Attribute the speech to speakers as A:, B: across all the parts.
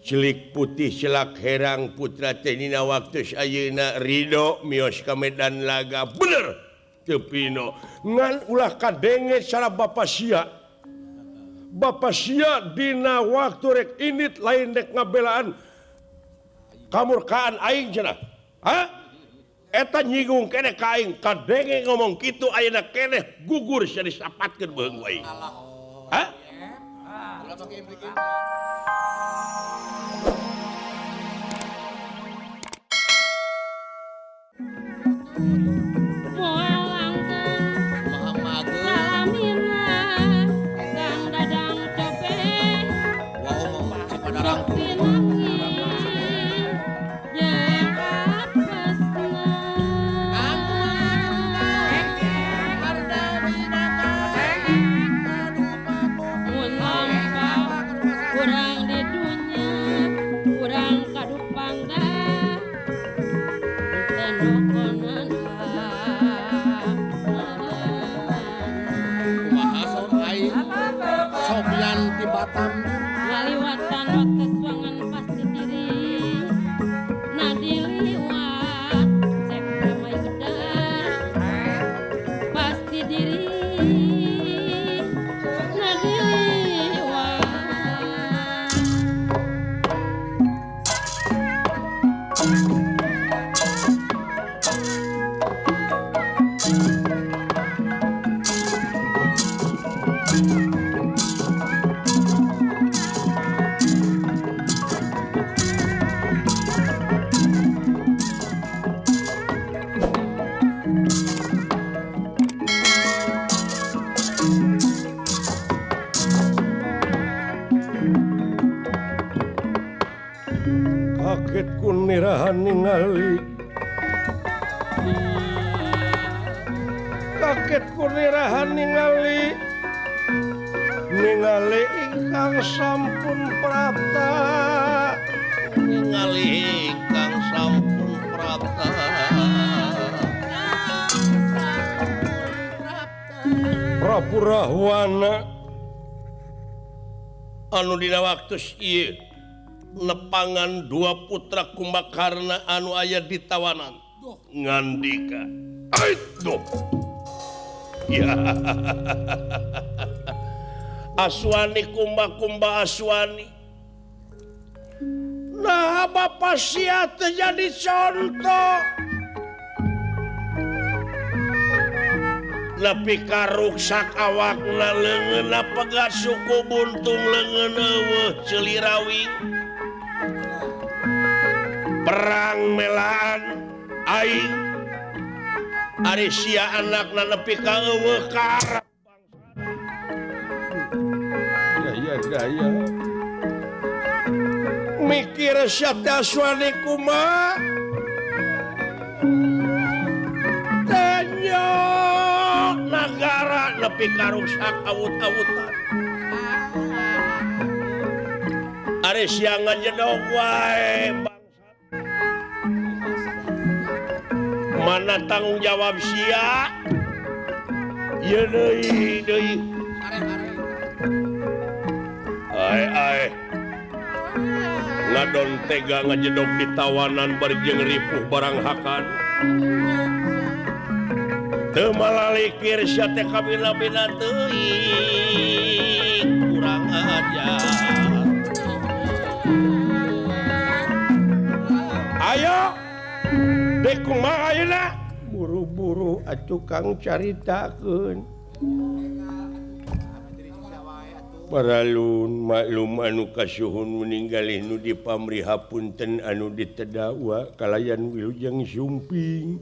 A: Celik putih celak herang putra teh dina waktu ayeuna ridho mios ka medan laga bener teu pino ngan ulah kadenge cara bapa sia. Bapa sia dina waktu rek init lain rek ngabelaan kamurkaan aing cenah. Hah? Eta nyinggung keneh ka aing kadenge ngomong kitu ayeuna keneh gugur sia disapatkeun beuheung ku aing. Hah? Ningali kaget kunirahan ningali ningali ingkang sampun prapta ningali ingkang sampun prapta Prabu Rahwana anu dina waktu ieu nepangan dua putra Kumbakarna anu aya di tawanan ngandika aduh ya Aswani kumba-kumba Aswani nah bapak sia teh jadi contoh nepi ka ruksak awakna leungeunna pegat suku buntung leungeun eueuh ceulirawi perang melaan aing ari sia anakna nepi ka eueuh ka Arab daya daya mikir sia teh Aswani kumaha tanya nagara nepi ka ruksak awut-awutan ari sia ngajedog wae. Mana tanggung jawab sia? Ieu deui deui. Ai ai. Ngadon tega ngajedog di tawanan bari jeung ripuh barang hakan. Teu malalikir sia teh kabina-bina teuing kurang ajar. Ayo dek kumaha ayeuna buru-buru atuh Kang caritakeun paralun maklum anu kasuhun ninggalih nu dipamrih hapunten anu ditedawa kalayan wilujeng sumping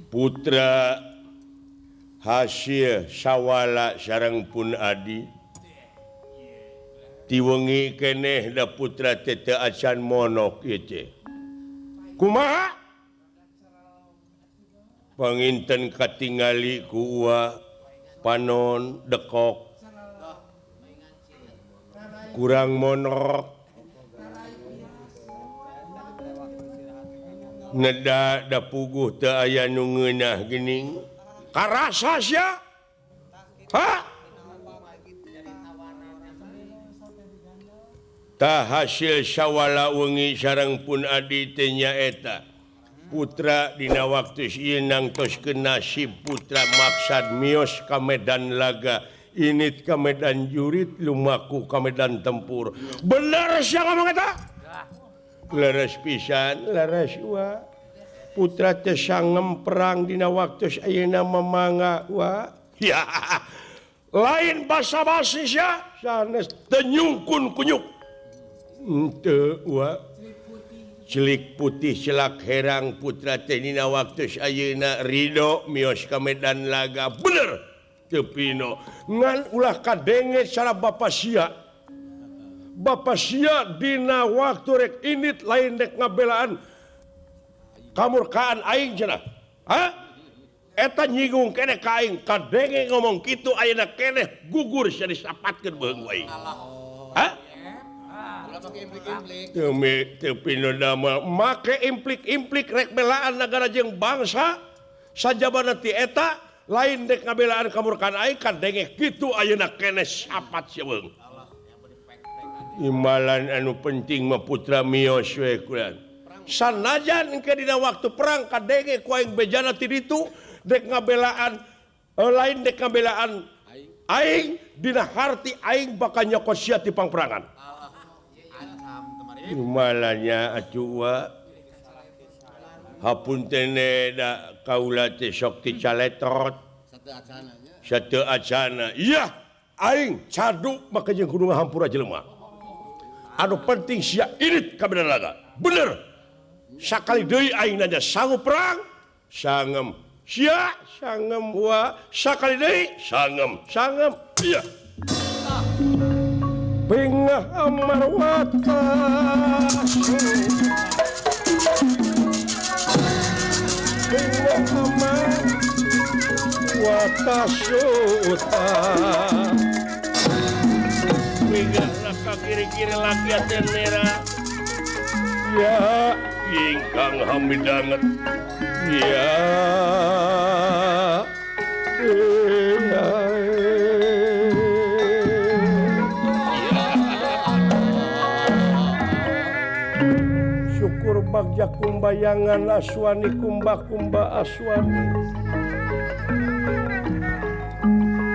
A: putra hasil sawala sareng pun adi tiwengi keneh da putra teh teu acan monok ieu teh kumaha panginten katingali ku uwa panon dekok kurang monok neda da puguh teu aya nu ngeunah geuning karasa sia ha Tah hasil sawala wengi sareng pun adi teh nyaeta putra dina waktu ieu nangtoskeun nasib putra maksad mios ka medan laga init ka medan jurit lumaku ka medan tempur. Bener sia ngomong eta? Leres pisan, leres wa. Putra teh sangem perang dina waktu ayeuna mamangga wa. Ya. Lain basa-basi sia, sanes teu nyungkun kunyuk. Henteu wa. Celik putih celak herang putra teh dina waktu ayeuna ridho mios ka medan laga. Bener teu pino. Ngan ulah kadenge cara bapa sia. Bapa sia dina waktu rek init lain rek ngabelaan kamurkaan aing cenah. Ha? Eta nyinggung keneh ka aing, kadenge ngomong kitu ayeuna keneh gugur sia disapatkeun beuheung ku aing. Ha? Teu pino damel make implik-implik rek belaan nagara jeung bangsa sajabana ti eta lain dek ngabelaan kamurkaan aing kadenge kitu ayeuna keneh sapat sia beuheung. Imbalan anu penting mah putra mios we kulan. Sanajan engke dina waktu perang kadenge ku aing bejana ti ditu dek ngabelaan lain dek ngabelaan aing dina harti aing bakal nyokot sia ti pangperangan. Malanya atuh hapunten da kaula teh sok ti caletot sateu acana. Iya aing cadu maka jeung kudu ngahampura jelema. Anu penting sia irit ka bener laga. Bener. Sakali deui aing nanya sanggup perang? Sangem. Sia sangem wa sakali deui sangem. Sangem. Iya. Bengah amarwata bengah amarwata suta bengah laka kiri-kiri laki atenera ya ingkang hamidanget ya ya. Syukur bagja kumbayangan aswani kumba-kumba aswani.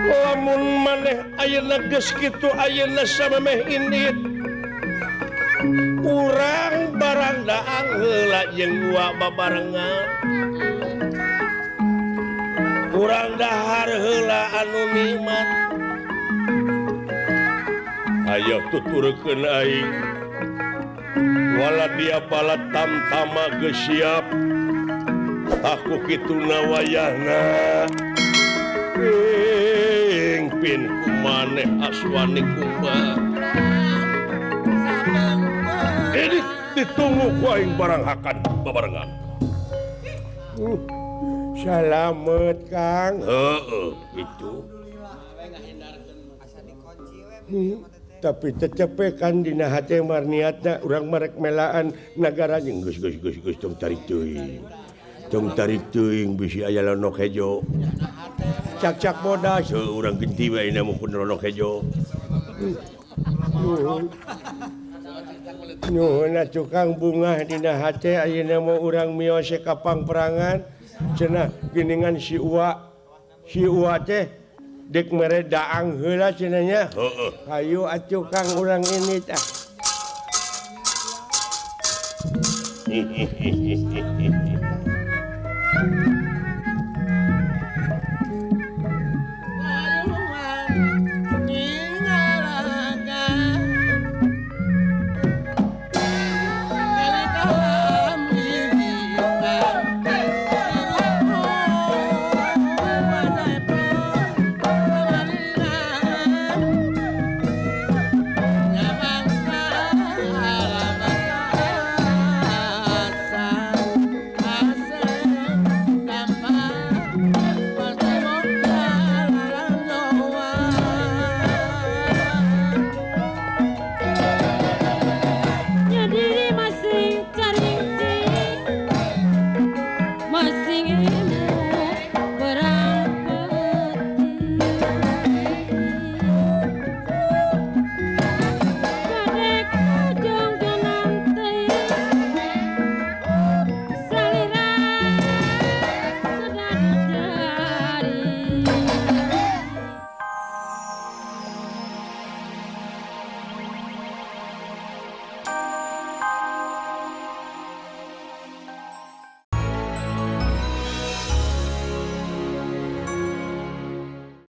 A: Lamun maneh ayeuna geus kitu ayeuna samemeh indit. Urang barang daang heula jeung gua babarengan. Urang dahar heula anu nikmat. Ayo tuturkeun aing. Wala dia pala tamtama geus siap. Aku kituna wayahna. Ping pin kumaneh aswani kumba. Ini ditunggu ku aing barang hakan babarengan. Salamet Kang. Heeh, gitu. Tapi tecepekan dina hate mar niatna urang marek melaan nagara jeung geus geus geus geus tong tarik teuing. Tong tarik teuing bisi aya lonok hejo. Cak-cak bodas heuh urang genti wae na mukun lonok hejo. Nuhun atuh Kang bungah dina hate ayeuna mah urang mios ka pangperangan cenah geuningan si Uwa. Si Uwa teh dek mere daang heula cenah nya. Heeh. Hayu atuh Kang urang ini tah.